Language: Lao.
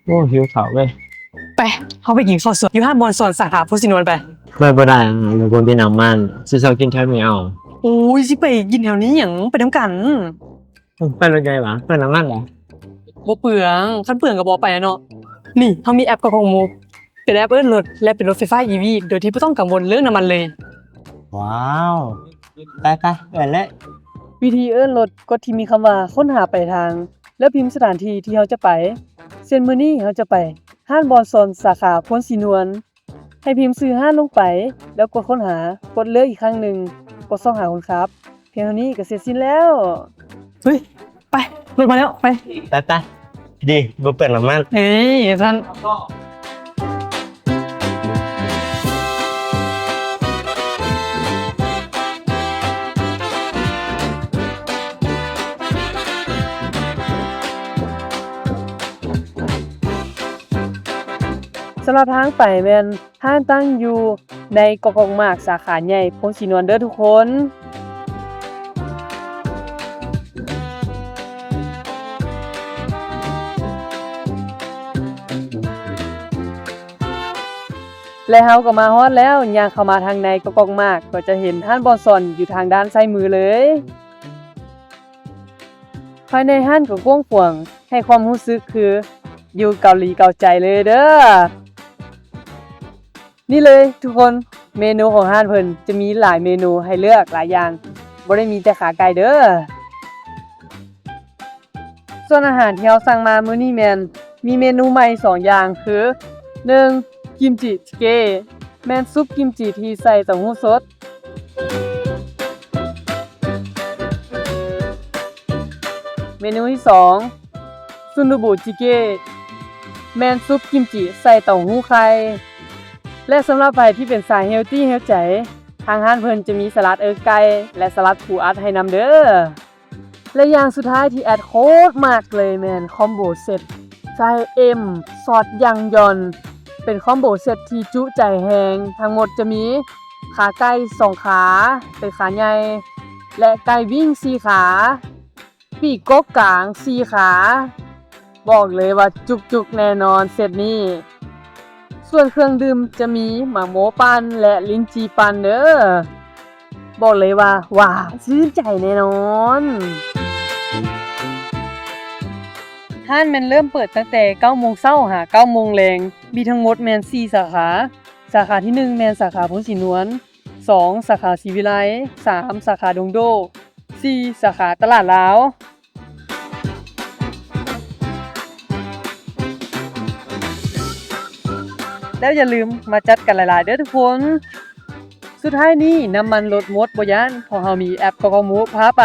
ໂອ້ ຫິວເຂົ້າເວີຍ. ໄປ ເຮົາໄປກິນເຂົ້າສວນຢູ່ຮ້ານບອນຊອນສາຂາໂພນສີນວນໄປ. ໄປບໍ່ໄດ້ ມັນບໍ່ມີນ້ຳມັນ ຊິຊອກກິນແຖວນີ້ເອົາ. ໂອ້ຍ ຊິໄປກິນແຖວນີ້ຫຍັງ ໄປນຳກັນ. ເອີ ໄປລົດໃຫຍ່ຫວາ ເປືອງນ້ຳມັນຫວາ? ບໍ່ເປືອງ ຄັນເປືອງກໍບໍ່ໄປແລ້ວເນາະ. ນີ້ ເຮົາມີແອັບກອກອອກມູຟ ເປັນແອັບເອີ້ນລົດ ແລະ ເປັນລົດໄຟຟ້າອີວີ ໂດຍທີ່ບໍ່ຕ້ອງກັງວົນເລື່ອງນ້ຳມັນເລີຍ. ວ້າວ ໄປໆ ເອີ້ນເລີຍ. ວິທີເອີ້ນລົດ ກົດທີ່ມີຄຳວ່າຄົ້ນຫາປາຍທາງ ແລ້ວພິມສະຖານທີ່ທີ່ເຮົາຈະໄປ ເຊັ່ນ ມື້ນີ້ເຮົາຈະໄປຮ້ານບອນຊອນສາຂາໂພນສີນວນ. ໃຫ້ພິມຊື່ຮ້ານລົງໄປ ແລ້ວກົດຄົ້ນຫາ, ກົດເລືອກອີກຄັ້ງໜຶ່ງ, ກົດຊອກຫາຄົນຂັບ. ພຽງເທົ່ານີ້ກໍເສັດສິ້ນແລ້ວ. ເຮີ້ຍ ໄປ ລົດມາແລ້ວ ໄປ. ໄປໆ ດີ ບໍ່ເປືອງນ້ຳມັນ. ເອີ ຊັ້ນ. ສຳລັບທາງໄປແມ່ນ ຮ້ານຕັ້ງຢູ່ໃນກອກອອກໝາກສາຂາໃຫຍ່ໂພນສີນວນເດີທຸກຄົນ. ແລະ ເຮົາກໍມາຮອດແລ້ວ, ຍ່າງເຂົ້າມາທາງໃນກອກອອກໝາກ ກໍຈະເຫັນຮ້ານບອນຊອນຢູ່ທາງດ້ານຊ້າຍມືເລີຍ. ພາຍໃນຮ້ານກໍກວ້າງຂວາງ ໃຫ້ຄວາມຮູ້ສຶກຄືຢູ່ເກົາຫຼີເກົາໃຈເລີຍເດີ. ນີ້ເລີຍທຸກຄົນ, ເມນູຂອງຮ້ານເພິ່ນຈະມີຫຼາຍເມນູໃຫ້ເລືອກຫຼາຍຢ່າງ, ບໍ່ໄດ້ມີແຕ່ຂາໄກ່ເດີ. ສ່ວນອາຫານທີ່ເຮົາສັ່ງມາມື້ນີ້ແມ່ນມີເມນູໃໝ່ສອງຢ່າງ ຄື ໜຶ່ງ ກິມຈິຈິເກ ແມ່ນຊຸບກິມຈິທີ່ໃສ່ເຕົ້າຫູ້ສົດ. ເມນູທີສອງ ຊຸນດູບູຈິເກ ແມ່ນຊຸບກິມຈິໃສ່ເຕົ້າຫູ້ໄຂ່ ແລະ ສຳລັບໃຜທີ່ເປັນສາຍເຮວຕີ້ເຮວໃຈ ທາງຮ້ານເພິ່ນຈະມີສະຫຼັດເອິກໄກ່ ແລະ ສະຫຼັດປູອັດໃຫ້ນຳເດີ. ແລະ ຢ່າງສຸດທ້າຍທີ່ແອັດໂຄດມັກເລີຍແມ່ນຄອມໂບເຊັດ ໄຊເອັມ ຊອດຢັງຢອນ ເປັນຄອມໂບເຊັດທີ່ຈຸໃຈແຮງ, ທັງໝົດຈະມີຂາໄກ່ສອງຂາ ເປັນຂາໃຫຍ່ ແລະ ໄກ່ວິ້ງສີ່ຂາ, ປີກກົບກາງສີ່ຂາ. ບອກເລີຍວ່າຈຸກໆແນ່ນອນເຊັດນີ້. ສ່ວນເຄື່ອງດື່ມຈະມີໝາກໂມປັ່ນ ແລະ ລິ້ນຈີ່ປັ່ນເດີ. ບອກເລີຍວ່າ ຫວານຊື່ນໃຈແນ່ນອນ. ຮ້ານແມ່ນເລີ່ມເປີດຕັ້ງແຕ່ເກົ້າໂມງເຊົ້າຫາເກົ້າໂມງແລງ, ມີທັງໝົດແມ່ນສີ່ສາຂາ. ສາຂາທີໜຶ່ງແມ່ນສາຂາໂພນສີນວນ, ສອງ ສາຂາສີວິໄລ, ສາມ ສາຂາດົງໂດ, ສີ່ ສາຂາຕະຫຼາດລາວ. ແລ້ວຢ່າລືມມາຈັດກັນຫຼາຍໆເດີທຸກຄົນ. ສຸດທ້າຍນີ້ນ້ຳມັນລົດໝົດບໍ່ຢ້ານ, ເພາະເຮົາມີແອັບກອກອອກມູຟພາໄປ.